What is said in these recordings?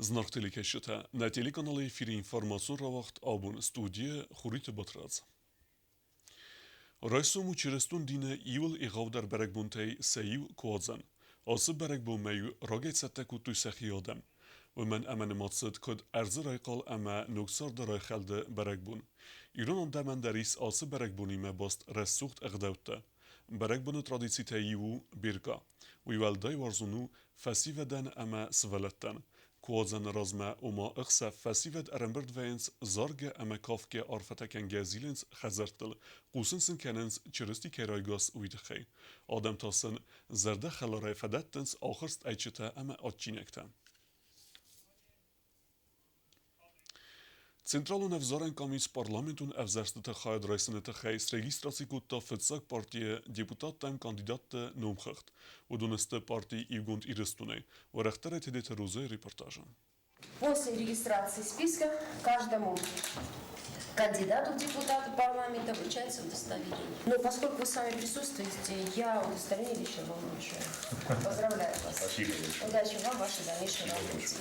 Зынаргъ телекӕсджытӕ, нӕ телеканалы эфиры информацион рауагъд абон студийы Хуриты Батрадз. Райсом у чырыстон дины иуыл егъаудӕр бӕрӕгбонтӕй сӕ иу Куадзӕн. Ацы бӕрӕгбонмӕ-иу рагӕй цӕттӕ кодтой сӕхи адӕм. Уымӕн ӕмӕ нымад цыд куыд ӕрдзы райхъал ӕмӕ ног царды райхӕлды бӕрӕгбон. Ирон адӕмӕн дӕр ис ацы бӕрӕгбонимӕ баст рӕсугъд ӕгъдӕуттӕ. Бӕрӕгбоны традицитӕй иу у биркъа. Уый уӕлдай уарзон у фӕсивӕдӕн ӕмӕ сывӕллӕттӕн. Куадзӕны размӕ, ома ӕхсӕв, фӕсивӕд ӕрӕмбырд вӕййынц заргӕ ӕмӕ кафгӕ арфӕтӕ кӕнгӕ зилынц хӕдзӕрттыл, хъусын сын кӕнынц, Чырысти кӕй райгас, уый тыххӕй. Адӕм та сын зӕрдӕхӕларӕй фӕдӕттынц ахуырст ӕйчытӕ ӕмӕ адджинӕгтӕ. Централон ӕвзарӕн къамис парламентон ӕвзӕрстыты хайад райсыны тыххӕй срегистраци кодта фыццаг партийы депутаттӕм кандидатты номхыгъд. Уыдон сты парти Иугонд Ирыстонӕй. Уӕрӕхдӕрӕй Тедеты Розӕйы репортажы. После регистрации списка каждому кандидату в депутаты парламента вручается удостоверение. Но поскольку вы сами присутствуете, я удостоверение лично вам вручаю. Поздравляю вас. Спасибо. Удачи вам в вашей дальнейшей работе.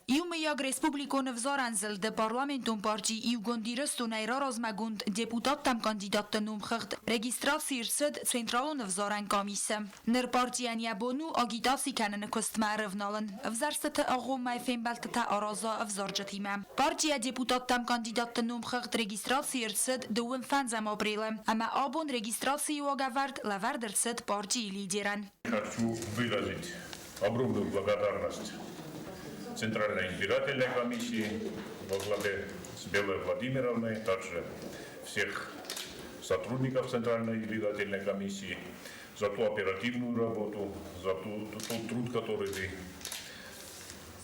Иумӕйаг республикон ӕвзарӕн зылды парламентон парти Иугонд Ирыстонӕй раразмӕгонд депутаттӕм кандидатты номхыгъд регистраци ӕрцыд Централон ӕвзарӕн къамисы. Ныр партийӕн йӕ бон у агитаци кӕныны куыстмӕ ӕрӕвналын, ӕвзӕрстыты агъоммӕ фембӕлдтытӕ араза ӕвзарджытимӕ. Партийӕ депутаттӕм кандидатты номхыгъд регистраци ӕрцыд дыууын фӕндзӕм апрелы ӕмӕ абон регистрацийы уагӕвӕрд лӕвӕрд ӕрцыд партийы лидерӕн. Хочу выразить огромную благодарность Центральной избирательной комиссии во главе с Белой Владимировной, также всех сотрудников Центральной избирательной комиссии за ту оперативную работу, за тот труд, который вы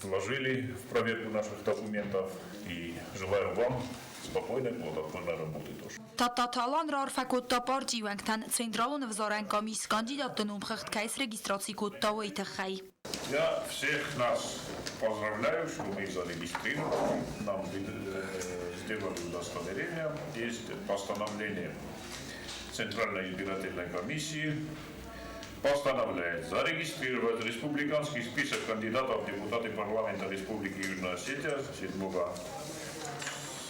вложили в проверку наших документов. И желаю вам спокойной, плодотворной работы тоже. Тадтаты Алан раарфӕ кодта партийы уӕнгтӕн Централон ӕвзарӕн къамис кандидатты номхыгъд кӕй срегистраци кодта, уый тыххӕй. Я всех нас поздравляю, что мы зарегистрированы, нам сделали удостоверение. Есть постановление Центральной избирательной комиссии постановляет зарегистрировать республиканский список кандидатов в депутаты парламента Республики Южная Осетия седьмого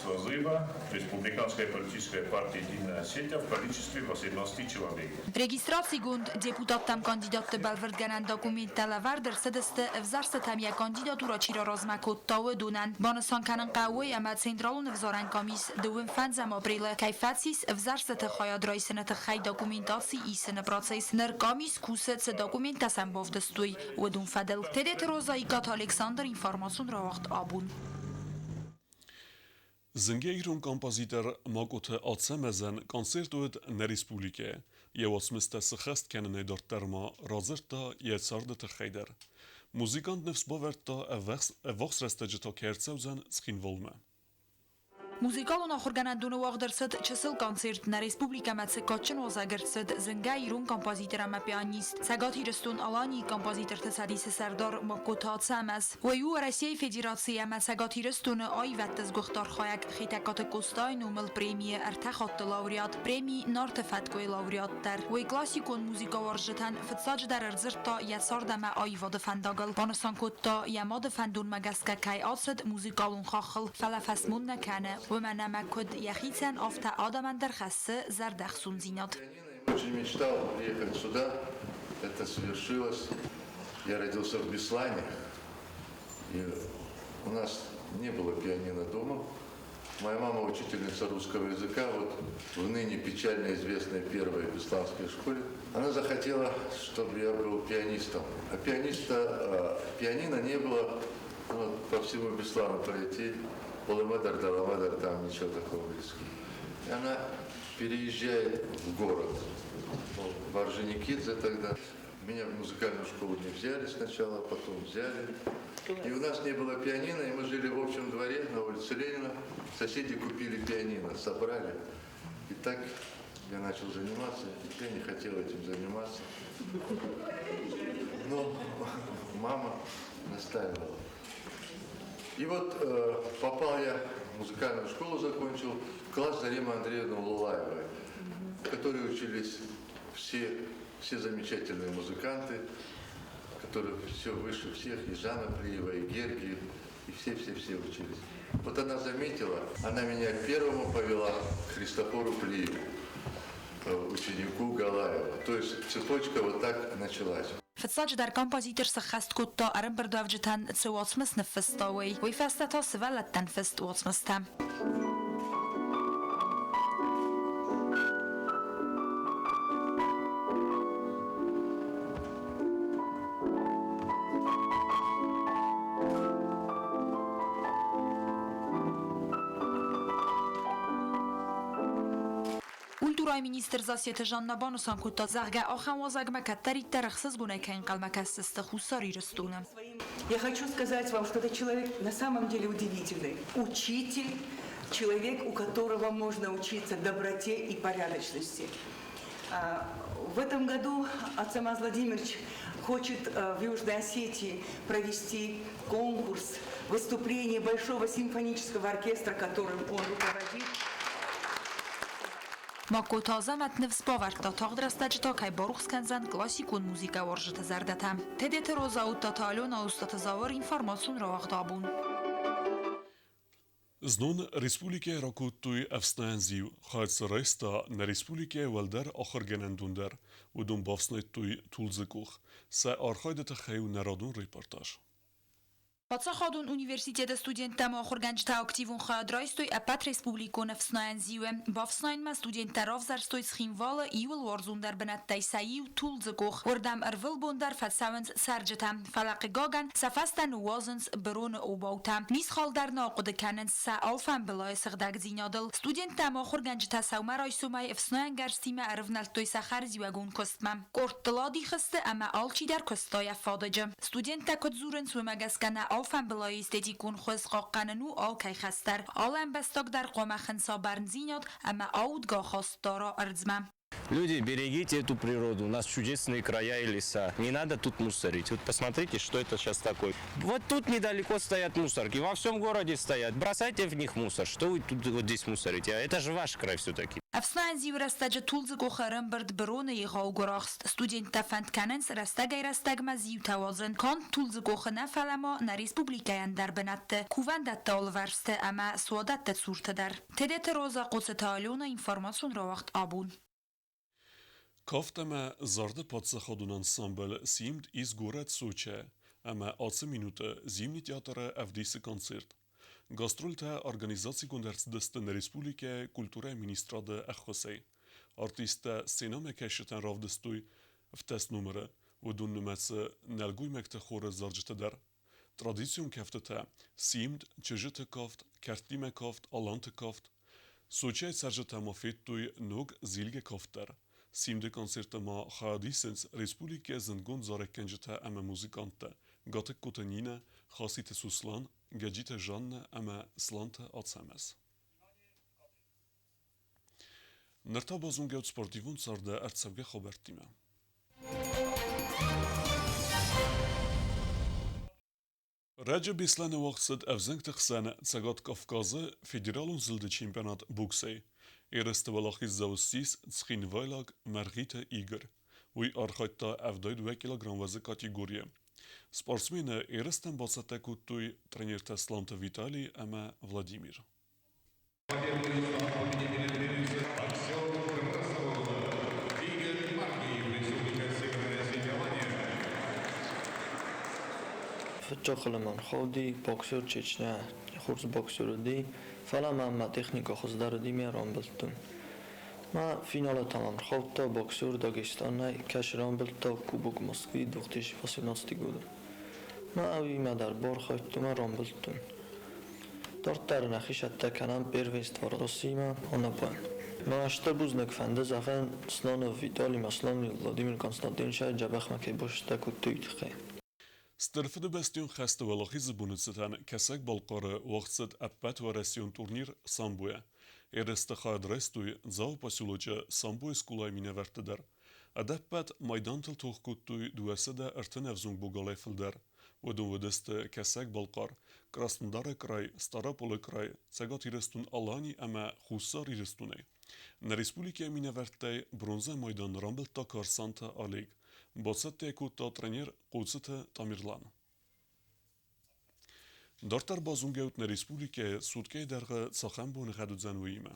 созыва Республиканской политической партии «Единая Осетия» в количестве 18 человек. Регистрацигонд депутаттӕм кандидатты бӕлвырдгӕнӕн документтӕ лӕвӕрд ӕрцыдысты ӕвзӕрстытӕм йӕ кандидатурӕ чи раразмӕ кодта, уыдонӕн. Банысан кӕнын хъӕуы, ӕмӕ Централон ӕвзарӕн къамис дыууын фӕндзӕм апрелы кӕй фӕцис ӕвзӕрстыты хайад райсыны тыххӕй документаци исыны процесс. Ныр къамис кусы, цы документтӕ сӕм бавдыстой, уыдон фӕдыл. Тедеты Роза, Икъаты Александр, информацион рауагъд абон. Зынгӕ ирон композитор Макъоты Ацӕмӕзӕн концерт уыд нӕ республикӕйы. Йӕ уацмыстӕ сыххӕст кӕнынӕй дарддӕр ма радзырдта йӕ царды тыххӕй дӕр. Музыкант ныфс бавӕрдта, ӕввахс рӕстӕджы та кӕй ӕрцӕудзӕн Цхинвалмӕ. Музыкалон ахуыргӕнӕндоны уагъд ӕрцыд чысыл концерт. Нӕ республикӕмӕ цы кадджын уазӕг ӕрцыд зынгӕ ирон композитор ӕмӕ пианист, Цӕгат Ирыстон-Аланийы композиторты цӕдисы сӕрдар Магкоты Ацӕмӕз. Уый у Уӕрӕсейы Федерацийы ӕмӕ Цӕгат Ирыстоны аивӕдты сгуыхт архайӕг Хетӕгкаты Къостайы номыл премийы ӕртӕ хатты лауреат, преми «Нарты фӕткъуы» лауреат дӕр. Уый классикон музыкӕуарзджытӕн фыццаджыдӕр ӕрдзырдта йӕ цард ӕмӕ аивады фӕндагыл. Банысан кодта, йӕ мады фӕндонмӕ гӕсгӕ кӕй ацыд музыкалон хаххыл, фӕлӕ фӕсмон нӕ кӕны, уымӕн ӕмӕ куыд йӕхицӕн, афтӕ адӕмӕн дӕр хӕссы зӕрдӕхцондзинад. Очень мечтал приехать сюда. Это свершилось. Я родился в Беслане. И у нас не было пианино дома. Моя мама учительница русского языка, вот в ныне печально известной первой бесланской школе. Она захотела, чтобы я был пианистом. А пианиста, пианино не было, ну, по всему Беслану пройти. Полымедар, Даламедар, там ничего такого близкого. И она переезжает в город. В Орджоникидзе тогда. Меня в музыкальную школу не взяли сначала, потом взяли. И у нас не было пианино, и мы жили в общем дворе на улице Ленина. Соседи купили пианино, собрали. И так я начал заниматься. Я не хотел этим заниматься. Но мама настаивала. И вот попал я в музыкальную школу, закончил, в класс Заремы Андреевны Лулаевой, в которой учились все, все замечательные музыканты, который все выше всех, и Жанна Плиева, и Гергиев, и все-все-все учились. Вот она заметила, она меня первому повела к Христофору Плиеву, ученику Галаева. То есть цепочка вот так началась. Фыццаджыдӕр композитор сӕххӕст кодта ӕрӕмбырдуӕвджытӕн цы уацмыс ныффыста, уый. Уый фӕстӕ та сывӕллӕттӕн фыст уацмыстӕ. Культурӕйы министр Зассеты Жанна банысан кодта, зӕгъгӕ, ахӕм уазӕгмӕ кӕддӕриддӕр ӕхсызгонӕй кӕй ӕнхъӕлмӕ кӕсдзысты Хуссар Ирыстоны. Я хочу сказать вам, что это человек на самом деле удивительный. Учитель, человек, у которого можно учиться доброте и порядочности. В этом году Ацамаз Владимирович хочет в Южной Осетии провести конкурс выступление Большого симфонического оркестра, которым он руководит. Магкоты Азӕмӕт ныфс бавӕрдта, тагъд рӕстӕджы та кӕй барухс кӕндзӕн классикон музыкӕуарзджыты зӕрдӕтӕ. Тедеты Роза, Уттаты Алена, Устаты Зауыр, информацион рауагъд абон. Знон республикӕйы ракодтой ӕфснайӕн зиу, хайад сӕ райста нӕ республикӕйы уӕлдӕр ахуыргӕнӕндон дӕр. Уыдон бафснайдтой тулдзы къух. Сӕ архайды тыххӕй у нӕ радон репортаж. Паддзахадон университеты студенттӕ ӕмӕ ахуыргӕнджытӕ активон хайад райстой ӕппӕт республикон ӕфснайӕн зиуы. Бафснайынмӕ студенттӕ равзӕрстой Цхинвалы иууыл уарзондӕр бынӕттӕй сӕ иу Тулдзы къох. Уырдӕм ӕрвылбон дӕр фӕцӕуынц цӕрджытӕ. Фӕлӕ, хъыгагӕн, сӕ фӕстӕ ныууадзынц быроны обаутӕ. Мисхал дӕр нӕ ахъуыды кӕнынц сӕ алфамбылайы сыгъдӕгдзинадыл. Студенттӕ ӕмӕ ахуыргӕнджытӕ сӕумӕрайсомӕй ӕфснайӕнгӕрзтимӕ ӕрывнӕлдтой сӕ хӕрзиуӕгон куыстмӕ. Къордтыл адих сты ӕмӕ алчидӕр куыста йӕ фадыджы. Студенттӕ куыд дзурынц, уымӕ гӕсгӕ нӕ алфамбылайы эстетикон хуыз хъахъхъӕнын у алкӕй хӕс дӕр. Алы ӕмбӕстаг дӕр хъуамӕ хынца бӕрндзинад ӕмӕ аудгӕ ахаст дара ӕрдзмӕ. Люди, берегите эту природу, у нас чудесные края и леса. Не надо тут мусорить. Вот посмотрите, что это сейчас такое. Вот тут недалеко стоят мусорки, во всем городе стоят. Бросайте в них мусор. Что вы тут вот здесь мусорите? А это же ваш край все-таки. Ӕфснайӕн рӕстӕджы Тулдзы къохы ӕрӕмбырд быроны егъау гуырахст. Студенттӕ фӕнд кӕнынц рӕстӕгӕй-рӕстӕгмӕ зиутӕ уадзын. Канд Тулдзы къохы нӕ, фӕлӕ ма нӕ республикӕйы ӕндӕр бынӕтты, кувӕндӕтты алывӕрсты ӕмӕ суадӕтты цурты дӕр. Тедеты Роза, Хъоцыты Алена, информацион рауагъд Абон. Кафт ӕмӕ зарды паддзахадон ансамбль Симд ис горӕт Сочӕ ӕмӕ ацы минуты Зимний театры ӕвдисы концерт. Гастрольтӕ организацигонд ӕрцыдысты нӕ республикӕйы культурӕйы министрады ӕххуысӕй. Артисттӕ сценӕмӕкӕсджытӕн равдыстой фтӕс номыры, уыдон нымӕцы нӕлгоймӕгты хоры зарджытӕ дӕр. Традицион кӕфтытӕ Симд, Чызджыты кафт, Кӕрдтимӕ кафт, Аланты кафт. Сочӕйы цӕрджытӕ ма федтой ног зилгӕ кафт дӕр. Симды концерты ма хайад исынц республикӕйы зындгонд зарӕггӕнджытӕ ӕмӕ музыканттӕ Гатыгкоты Нинӕ, Хаситы Суслан, Гӕджиты Жаннӕ ӕмӕ Сланты Ацӕмӕз. Ныр та базонгӕут спортивон царды ӕрцӕугӕ хабӕрттимӕ. Раджы Беслӕны уагъд цыд ӕвзӕнгты хсӕн Цӕгат Кавказы федералон зылды чемпионат боксӕй. Ерысты уӕлахиздзау ссис цхинвайлаг Мӕргъиты Игорь. Уый архайдта 72 килограмм уӕзы категорийы. Спортсмены ерыстӕм бацӕттӕ кодтой тренертӕ Сланты Виталий ӕмӕ Владимир. Фыццаг хъылымӕн хауди боксер Чечня, хорз боксер уыди, фӕлӕ мӕм мӕ техникӕ хуыздӕр уыди, ме рамбылдтон. Мӕ финалы та мӕм ӕрхаудта боксер Дагестанӕй, кӕцы рамбылдта Кубок Москвы 2018 годы. Мӕ уыимӕ дӕр бархайдтон ӕмӕ рамбылдтон. Дарддӕр нӕхи цӕттӕ кӕнӕм первенство Россиимӕ Анапӕйы. Мӕ стыр бузныг фӕнды зӕгъын Слонов Виталий Масловни Владимир Константиновичӕй дзӕбӕхмӕ кӕй бацӕттӕ кодтой, уый тыххӕй. Стыр Фыдыбӕстӕйон хӕсты Уӕлахизы боны цытӕн Кӕсӕг-Балхъары уагъд цыд ӕппӕтуӕрӕсеон турнир самбойӕ. Ерысты хайад райстой Дзауы поселочы самбойы скъолайы минӕвӕрттӕ дӕр. Ӕдӕппӕт майдантыл тох кодтой 230 ӕвзонг богалӕй фылдӕр. Уыдон уыдысты Кӕсӕг-Балхъар, Краснодары край, Стъараполы край, Цӕгат Ирыстон-Алани ӕмӕ Хуссар Ирыстонӕй. Нӕ республикӕйы минӕвӕрттӕй бронзӕ майдан рамбылдта Карсанты Олег. Бацӕттӕ кодта тренер Хъоцыты Тамерлан. Дарддӕр базонгӕут нӕ республикӕйы суткӕйы дӕргъы цахӕм боныгъӕд уыдзӕн, уыимӕ.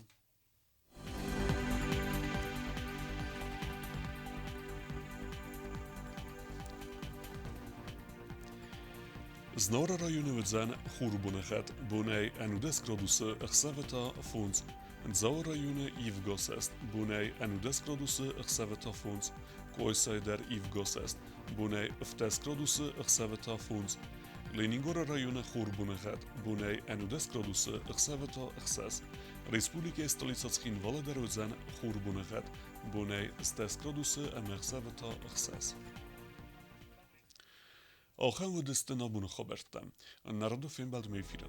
Знауыры районы уыдзӕн хурбоныгъӕд, бонӕй 11 градусы, ӕхсӕвы та 5. Дзауы районы ивгӕсӕст, бонӕй 11 градусы, ӕхсӕвы та 5. Къуайсайы дӕр ивгӕсӕст, бонӕй 17 градусы, ӕхсӕвы та 5. Ленингоры районы хурбоныгъӕд, бонӕй 11 градусы, ӕхсӕвы та 6. Республикӕйы столицӕ Цхинвалы дӕр уыдзӕн хурбоныгъӕд, бонӕй 10 градусы ӕмӕ ӕхсӕвы та 6. Ахӕм уыдысты нӕ боны хабӕрттӕ. Народы фембӕлдмӕ эфиры.